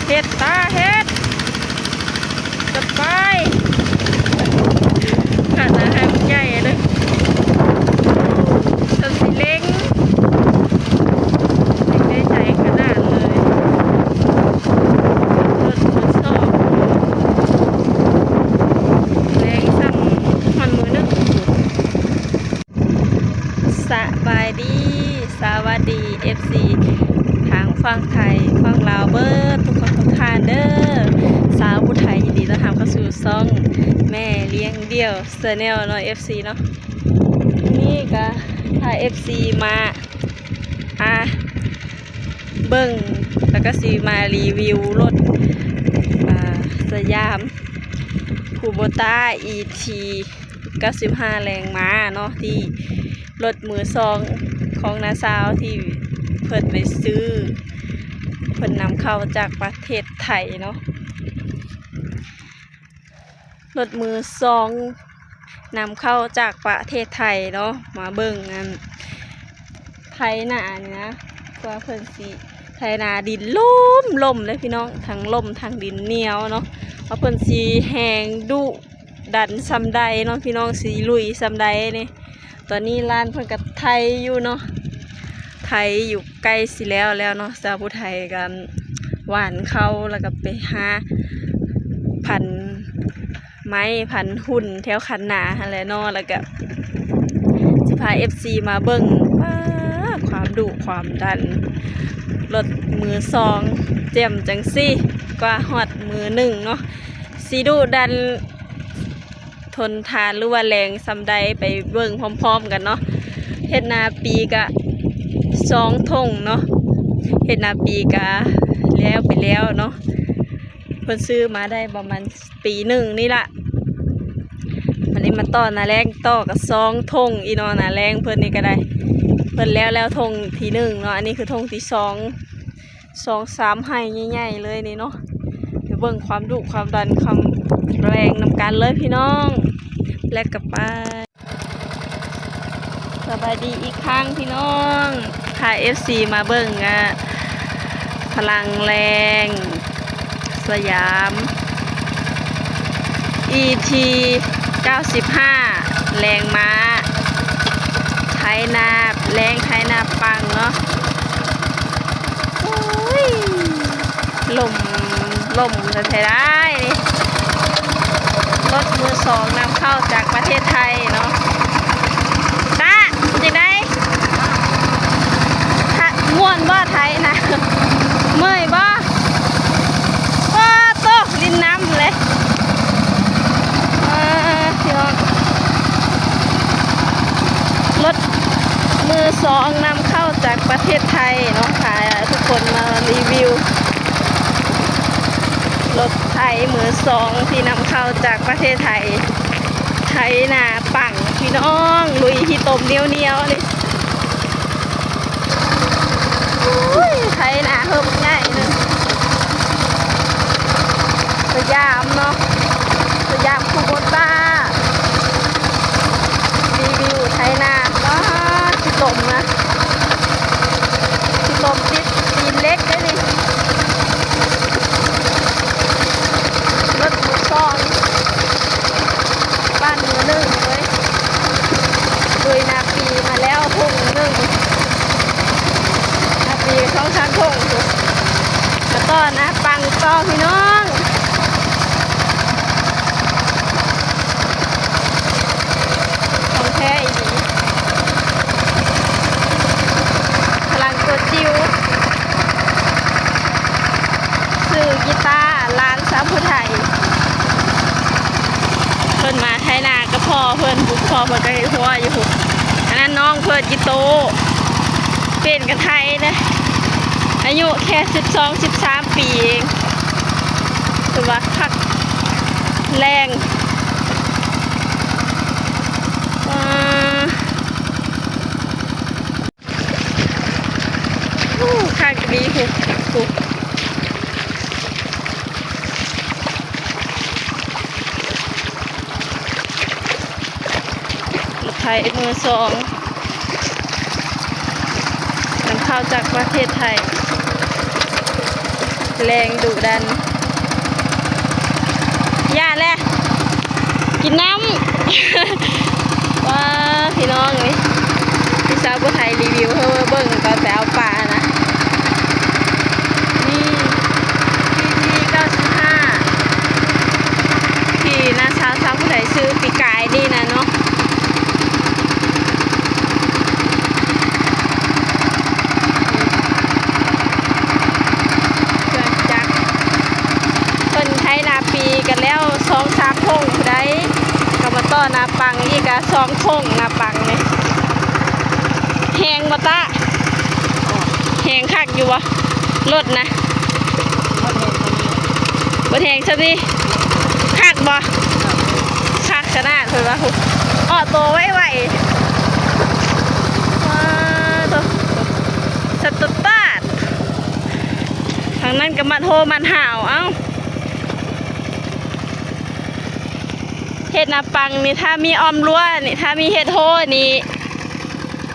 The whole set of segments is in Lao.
ເຮັດຕາເຮັດ ກະໄປ ຂະໜາດໃຫ້ມັນໃຫຍ່ເດີ້ ສ່ຳຊິເລັ່ງ ເລັ່ງໄດ້ໃຈຂະໜາດເລີຍ ລົດມືສອງ ແລງສ່ຳຮອດມືໜຶ່ງ. ສະບາຍດີ ສະຫວັດດີ ເອັຟຊີ ທາງຝັ່ງໄທ ຝັ່ງລາວເບີດທຸກຄົນທຸກທ່ານເດີ້. ສາວຜູ້ໄທ ຍິນດີຕ້ອນຮັບເຂົ້າສູ່ຊ່ອງແມ່ລ້ຽງດ່ຽວ Channel ເນາະ ເອັຟຊີ ເນາະ. ນີ້ກະພາ ເອັຟຊີ ມາ ອ່າ ເບິ່ງ ແລ້ວກະຊິມາຣີວິວລົດ ອ່າ ສະຫຍາມ ຄູໂບຕ້າ ອີທີ ເກົ້າສິບຫ້າແຮງມ້າເນາະ ທີ່ລົດມືສອງຂອງນ້າສາວທີ່ເພິ່ນໄປຊື້ ເພິ່ນນຳເຂົ້າຈາກປະເທດໄທເນາະ ລົດມືສອງນຳເຂົ້າຈາກປະເທດໄທເນາະ. ມາເບິ່ງອັນໄຖນານີ້ນະ ວ່າເພິ່ນຊິໄຖນາ ດິນຫຼົ່ມໆເລີຍພີ່ນ້ອງ ທັງຫຼົ່ມທັງດິນໜຽວເນາະ ວ່າເພິ່ນຊິແຮງດຸ ດັນສ່ຳໃດເນາະພີ່ນ້ອງ ຊິລຸຍສ່ຳໃດນີ້. ຕອນນີ້ຫຼານເພິ່ນກະໄຖຢູ່ເນາະ ໄຖຢູ່ໃກ້ຊິແລ້ວແລ້ວເນາະ. ສາວຜູ້ໄທກະຫວ່ານເຂົ້າ ແລ້ວກະໄປຫາພັນໄມ້ພັນຫຸ່ນແຖວຄັນນາຫັ້ນແຫຼະເນາະ ແລ້ວກະຊິພາ ເອັຟຊີ ມາເບິ່ງ ປ້າ ຄວາມດຸຄວາມດັນລົດມືສອງ ແຈ່ມຈັ່ງຊີ້ ກວ່າຮອດມືໜຶ່ງເນາະ ຊິດຸດັນ ທົນທານ ຫຼືວ່າແຮງສ່ຳໃດ ໄປເບິ່ງພ້ອມໆກັນເນາະ. ເຮັດນາປີກະສອງຖົງເນາະ ເຮັດນາປີກະແລ້ວໄປແລ້ວເນາະ ເພິ່ນຊື້ມາໄດ້ປະມານປີໜຶ່ງນີ້ລະ. ບາດນີ້ມາຕໍ່ນາແລ້ງ ຕໍ່ກະສອງຖົງອີກເນາະ ນາແລ້ງເພິ່ນນີ້ກະໄດ້ ເພິ່ນແລ້ວແລ້ວຖົງທີໜຶ່ງເນາະ ອັນນີ້ຄືຖົງທີສອງ ສອງສາມໄຮ່ໃຫຍ່ໆເລີຍນີ້ເນາະ. ໄປເບິ່ງຄວາມດຸຄວາມດັນຄວາມແຮງນຳກັນເລີຍພີ່ນ້ອງ ແລະກະໄປ. ສະບາຍດີອີກຄັ້ງພີ່ນ້ອງ ພາ ເອັຟຊີ ມາເບິ່ງ ອາ ພະລັງແຮງສະຫຍາມ ອີທີ ເກົ້າສິບຫ້າແຮງມ້າ ໄຖນາແລ້ງ ໄຖນາປັງເນາະ. ໂອ້ຍ ລົມ ລົມແທ້ໆ ໄດ໋ນີ້ ລົດມືສອງນຳເຂົ້າຈາກປະເທດໄທເນາະ. ຕາ ເປັນຈັ່ງໃດ ມ່ວນບໍ່ໄຖນາ ເມື່ອຍບໍ່? ປາໂຕ ຫຼິ້ນນ້ຳເລີຍ ເອີ ພີ່ນ້ອງ ລົດມືສອງນຳເຂົ້າຈາກປະເທດໄທເນາະ ພາທຸກຄົນມາຣີວິວລົດໄຖມືສອງທີ່ນຳເຂົ້າຈາກປະເທດໄທ ໄຖນາປັງພີ່ນ້ອງ ລຸຍຂີ້ຕົມໜຽວໆນີ້. ໂອ້ຍ ໄຖນາເຮີບໃຫຍ່ໜຶ່ງ ສະຫຍາມເນາະ ສະຫຍາມຄູໂບຕ້າ ຣີວິວໄຖນາ. ວ້າ ຂີ້ຕົມນະ ຂີ້ຕົມຕິດຕີນເຫຼັກເດ້ນີ້ ລົດມືສອງ ບ້ານມືໜຶ່ງເລີຍ ລຸຍນາປີມາແລ້ວຖົງໜຶ່ງ ນາປີສອງສາມຖົງ ມາຕໍ່ນາປັງຕໍ່ພີ່ນ້ອງ ຂອງແທ້ອີ່ຫຼີ ພະລັງຕົວຈິວ ຊື້ກີຕາ ຫຼານສາວຜູ້ໄທ ເພິ່ນມາໄຖນາກັບພໍ່ເພິ່ນ ພໍ່ເພິ່ນກະເຮັດຮົ້ວຢູ່ພຸ້ນ. ອັນນັ້ນນ້ອງເພິ່ນ ອີໂຕ້ ເປັນກະໄທເດ້ ອາຍຸແຄ່ສິບສອງ ສິບສາມປີເອງ ເພິ່ນວ່າຄັກແຮງ ວ້າ. ໂອ້ ຄັກດີພຸ້ນ ພຸ້ນ ລົດໄຖມືສອງ ນຳເຂົ້າຈາກປະເທດໄທ. ແລງດຸດັນ. ຢ່າແຫຼະ ກິນນ້ຳ. ວ້າ ພີ່ນ້ອງເອີຍ ທີ່ສາວຜູ້ໄທຣີວິວໃຫ້ເບິ່ງຕອນໄປເອົາປານະ. ນີ້ ອີພີ ເກົ້າສິບຫ້າ ທີ່ນ້າສາວ ສາວຜູ້ໄທຊື້ປີກາຍນີ້ນະເນາະ. ເຄື່ອງຈັກ ເພິ່ນໄຖນາປີກັນແລ້ວສອງສາມທົ່ງຜູ້ໃດ ກໍມາຕໍ່ນາປັງອີກກະສອງທົ່ງ ນາປັງນີ້. ແຮງບໍ່ຕາ? ແຮງຄັກຢູ່ບໍ່ລົດນະ? ບໍ່ແຮງສ່ຳນີ້ ຄັກບໍ່? ຄັກຂະໜາດເພິ່ນວ່າ ອໍໂຕໄວໆ. ວ້າໂຕ ສະຕາດ ທາງນັ້ນກໍມັດໂຮມັດຫາວ. ເອົ້າ ເຮັດນາປັງນີ້ ຖ້າມີອ້ອມຮົ້ວນີ້ ຖ້າມີເຮັດໂຮນີ້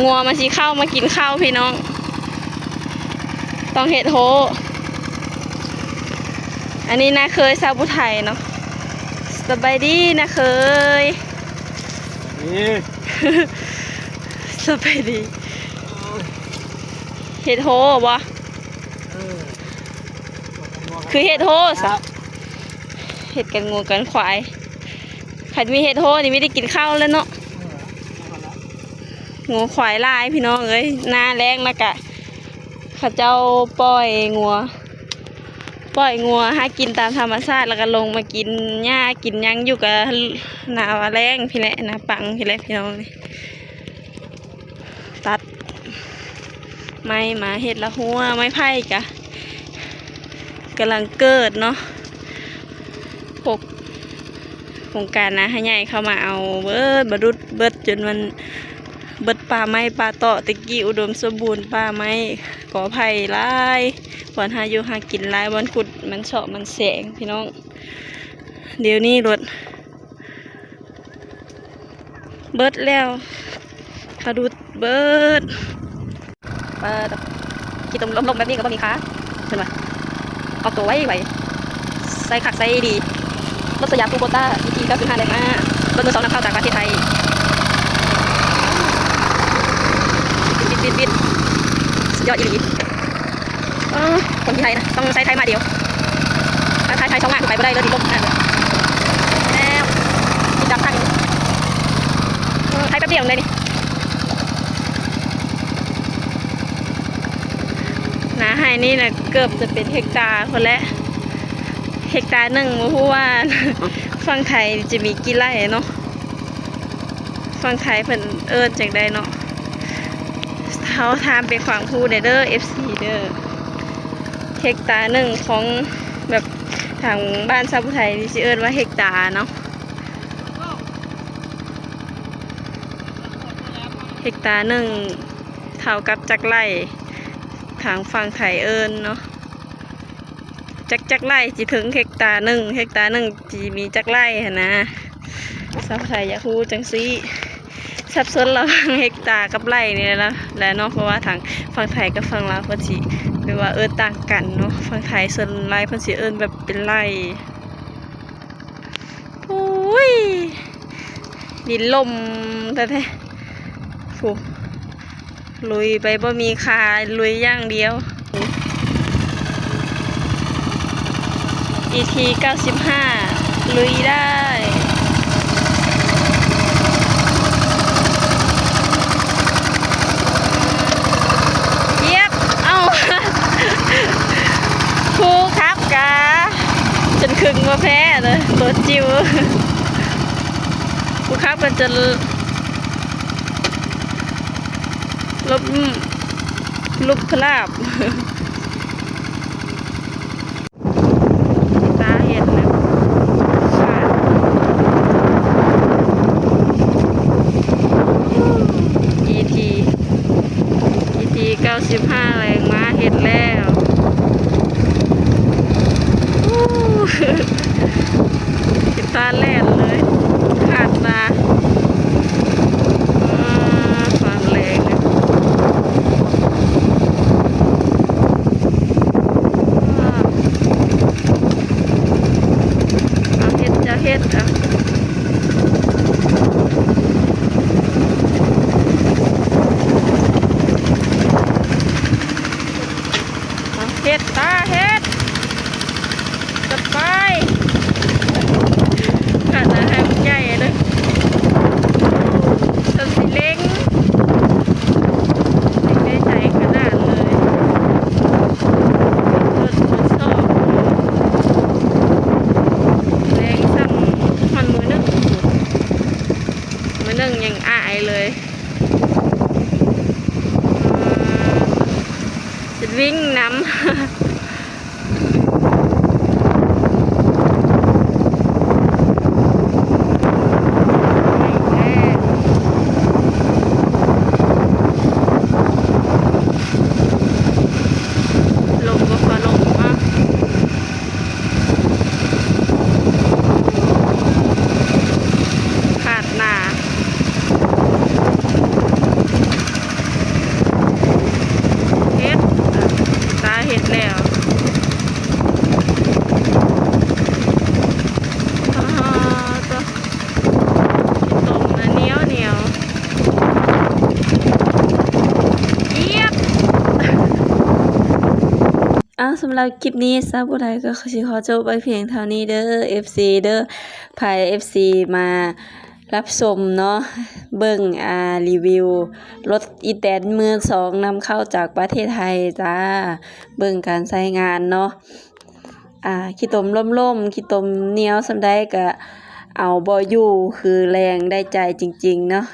ງົວມັນຊິເຂົ້າມາກິນເຂົ້າພີ່ນ້ອງ ຕ້ອງເຮັດໂຮ. ອັນນີ້ນ້າເຂີຍສາວຜູ້ໄທເນາະ. ສະບາຍດີນ້າເຂີຍ. ສະບາຍດີ. ເຮັດໂຮບໍ່? ຄືເຮັດໂຮຊະ ເຮັດກັນງົວກັນຄວາຍ. ຄັນມີເຮັດໂຮນີ້ມີໄດ້ກິນເຂົ້າແລ້ວເນາະ. ງົວຄວາຍຫຼາຍພີ່ນ້ອງເອີຍ ໜ້າແລ້ງແລ້ວກະ ເຂົາເຈົ້າປ່ອຍງົວ ປ່ອຍງົວຫາກິນຕາມທຳມະຊາດ ແລ້ວກໍລົງມາກິນຫຍ້າກິນຫຍັງຢູ່ກັບໜ້າແລ້ງພີ້ແຫຼະ ໜ້າປັງພີ້ແຫຼະພີ່ນ້ອງ. ຕັດໄມ້ມາເຮັດລະຫົວ ໄມ້ໄຜ່ກະກຳລັງເກີດເນາະ. ພວກໂຄງການນາໃຫ້ໃຫຍ່ເຂົ້າມາເອົາເບີດ ບະດຸດເບີດ ຈົນມັນເບີດປ່າໄມ້ປ່າເຕາະ. ແຕ່ກີ້ອຸດົມສົມບູນປ່າໄມ້ ກໍໄຜ່ຫຼາຍ ບ່ອນຫາຢູ່ຫາກິນຫຼາຍ ບ່ອນຂຸດມັນເຊາະມັນແສງພີ່ນ້ອງ. ດຽວນີ້ໂລດ ເບີດແລ້ວ ເຂົາດູດເບີດ. ປາດ ຂີ້ຕົມລົ້ມໆແບບນີ້ກໍບໍ່ມີຄ່າ ເພິ່ນວ່າ ອອກໂຕໄວໆ ໃຊ້ຄັກໃຊ້ດີ. ລົດສະຫຍາມຕູ້ໂຄຕ້າ ອີພີ ເກົ້າສິບຫ້າ ແລງມ້າ ລົດມືສອງນຳເຂົ້າຈາກປະເທດໄທ. ບິດໆໆ ສຸດຍອດອີ່ຫຼີ. ເອີ ຄົນທີ່ໄທນະ ຕ້ອງໃຊ້ໄທມາດດຽວ ຖ້າໄທ ໄທສອງມາດໄປບໍ່ໄດ້ເລີຍ ຕິດລົບ. ແລ້ວ ຕິດດັບຄັກຢູ່ ເອີ ໄທແປັບດຽວເລີຍນີ້. ນາໄຮ່ນີ້ນະ ເກືອບຈະເປັນເຮັກຕາພຸ້ນແຫຼະ ເຮັກຕາໜຶ່ງ ບໍ່ຮູ້ວ່າຝັ່ງໄທຈະມີກີ່ໄຮ່ເນາະ. ຝັ່ງໄທເພິ່ນເອີ້ນຈັ່ງໃດເນາະ? ເຮົາຖາມເປັນຄວາມຮູ້ແດ່ເດີ ເອັຟຊີ ເດີ. ເຮັກຕາໜຶ່ງຂອງ ແບບ ທາງບ້ານຊາວຜູ້ໄທນີ້ຊິເອີ້ນວ່າເຮັກຕາເນາະ. ເຮັກຕາໜຶ່ງເທົ່າກັບຈັກໄຮ່ ທາງຝັ່ງໄທເອີ້ນເນາະ. ຈັກ ຈັກໄຮ່ຊິເຖິງເຮັກຕາໜຶ່ງ ເຮັກຕາໜຶ່ງຊິມີຈັກໄຮ່ຫັ້ນນະ. ຊາວໄທຢາກຮູ້ຈັ່ງຊີ້ ສັບສົນລະຫວ່າງເຮັກຕາກັບໄຮ່ນີ້ແຫຼະ ແຫຼະເນາະ ເພາະວ່າທາງຝັ່ງໄທກັບຝັ່ງລາວເພິ່ນຊິແບບວ່າເອີ້ນຕ່າງກັນເນາະ. ຝັ່ງໄທສ່ວນຫຼາຍເພິ່ນຊິເອີ້ນແບບເປັນໄຮ່. ໂອ້ຍ ດິນຫຼົ່ມແທ້ໆ ໂອ້ ລຸຍໄປບໍ່ມີຂາ ລຸຍຢ່າງດຽວ. ອີທີ ເກົ້າສິບຫ້າ ລຸຍໄດ້. ຢຽບ ເອົ້າ ຜູ້ຂັບກະຈົນຄຶ່ງບໍ່ແພ້ເລີຍ ໂຕຈິ້ວ ຜູ້ຂັບກະຈົນ ລົບ ລຸບພະລາບ. ຕາເຫັນແລ້ວ ຂາດ ອີທີ ອີທີ ເກົ້າສິບຫ້າ ແລງມາເຮັດແລ້ວ. ເຮັດຕາແລ່ນເລີຍ ຂາດຕາ. ອາ ຄວາມແລງ ອາ ເຮັດ ເອົາ ເຮັດຕາເຮັດ ຈັດໄປ ຂະໜາດໃຫ້ມັນໃຫຍ່ເດີ້ ສ່ຳຊິເລັງ ເລັງໄດ້ໃຈຂະໜາດເລີຍ ທົດ ທົດສອບ ແລະອີກສ່ຳຮອດມື້ໜຶ່ງ ມື້ໜຶ່ງຍັງອາຍເລີຍ ອືມ ຊິວິ່ງນຳ ລົມກໍພໍລົມເນາະ ຂາດໜ້າ ເຮັດ ຕາເຮັດແລ້ວ ອໍ ໂຕ ຂີ້ຕົມນະໜຽວໆ ອຽບ. ເອົາ ສຳລັບຄລິບນີ້ ສາວບຸໄທກໍຊິຂໍຈົບໄວ້ພຽງເທົ່ານີ້ເດີ້ ເອັຟຊີເດີ້ ໃຜເອັຟຊີມາ ຮັບຊົມເນາະ ເບິ່ງ ອ່າ ຣີວິວລົດອີແຕນມືສອງນຳເຂົ້າຈາກປະເທດໄທຈ້າ ເບິ່ງການໃຊ້ງານເນາະ ອ່າ ຂີ້ຕົມລົ້ມໆ ຂີ້ຕົມໜຽວສ່ຳໃດກະເອົາບໍ່ຢູ່ ຄືແລງໄດ້ໃຈຈິງໆເນາະ